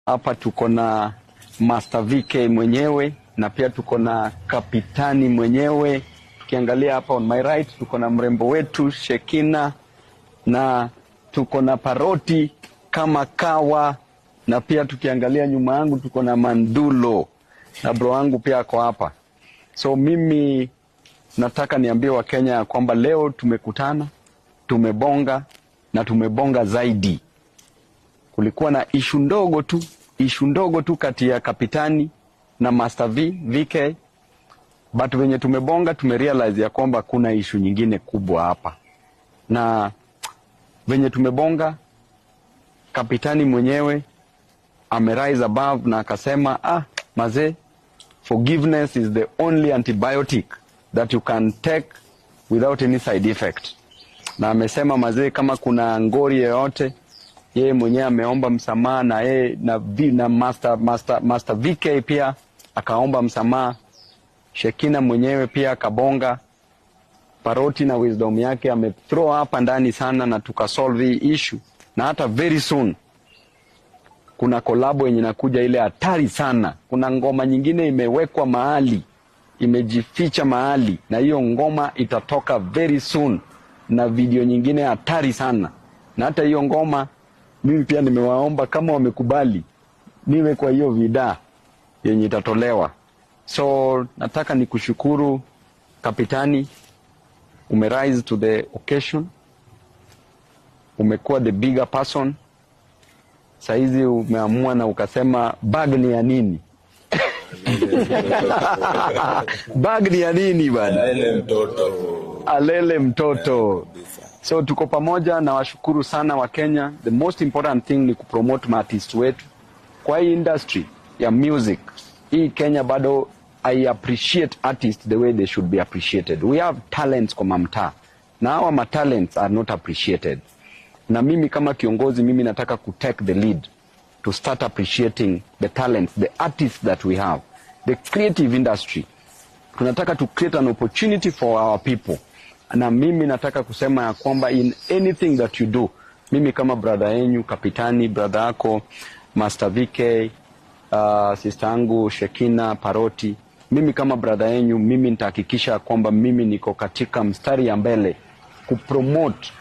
Hapa tuko na Master VK mwenyewe na pia tuko na kapitani mwenyewe. Tukiangalia hapa on my right tuko na mrembo wetu Shekina na tuko na Paroti kama kawa, na pia tukiangalia nyuma yangu tuko na Mandulo na bro wangu pia ako hapa. So mimi nataka niambie Wakenya ya kwamba leo tumekutana, tumebonga na tumebonga zaidi. Kulikuwa na issue ndogo tu, issue ndogo tu kati ya kapitani na Master V, VK, but venye tumebonga tumerealize ya kwamba kuna issue nyingine kubwa hapa, na venye tumebonga kapitani mwenyewe amerise above na akasema, "Ah, mazee, forgiveness is the only antibiotic that you can take without any side effect." Na amesema mazee, kama kuna ngori yoyote, yeye mwenyewe ameomba msamaha na yeye na Master VK pia akaomba msamaha. Shekina mwenyewe pia akabonga. Paroti na wisdom yake amethrow hapa ndani sana, na tukasolve hii issue, na hata very soon kuna kolabo yenye inakuja ile hatari sana. Kuna ngoma nyingine imewekwa mahali, imejificha mahali, na hiyo ngoma itatoka very soon, na video nyingine hatari sana. Na hata hiyo ngoma mimi pia nimewaomba kama wamekubali niwe kwa hiyo video yenye itatolewa. So nataka nikushukuru kapitani, umerise to the occasion, umekuwa the bigger person. Saizi umeamua na ukasema, "Bag ni ya nini? Bag ni ya nini bana?" Ile mtoto. Alele mtoto. Kabisa. So tuko pamoja na washukuru sana Wakenya. The most important thing ni kupromote maartist wetu kwa hii industry ya music. Hii Kenya bado I appreciate artists the way they should be appreciated. We have talents kwa mamtaa na hawa ma talents are not appreciated. Na mimi kama kiongozi, mimi nataka ku take the lead to start appreciating the talents, the artists that we have, the creative industry. Tunataka to create an opportunity for our people, na mimi nataka kusema ya kwamba in anything that you do, mimi kama brother yenyu kapitani, brother yako Master VK, sister yangu Shekina Paroti, mimi kama brother yenyu, mimi nitahakikisha kwamba mimi niko katika mstari ya mbele kupromote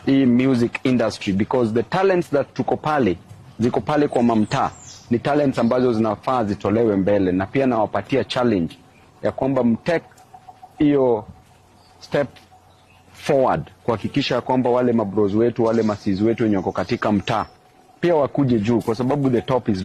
hii music industry, because the talents that tuko pale, ziko pale kwa mamtaa, ni talents ambazo zinafaa zitolewe mbele, na pia nawapatia challenge ya kwamba mtake hiyo step forward kuhakikisha kwamba wale mabros wetu, wale masizi wetu wenye wako katika mtaa pia wakuje juu, kwa sababu the top is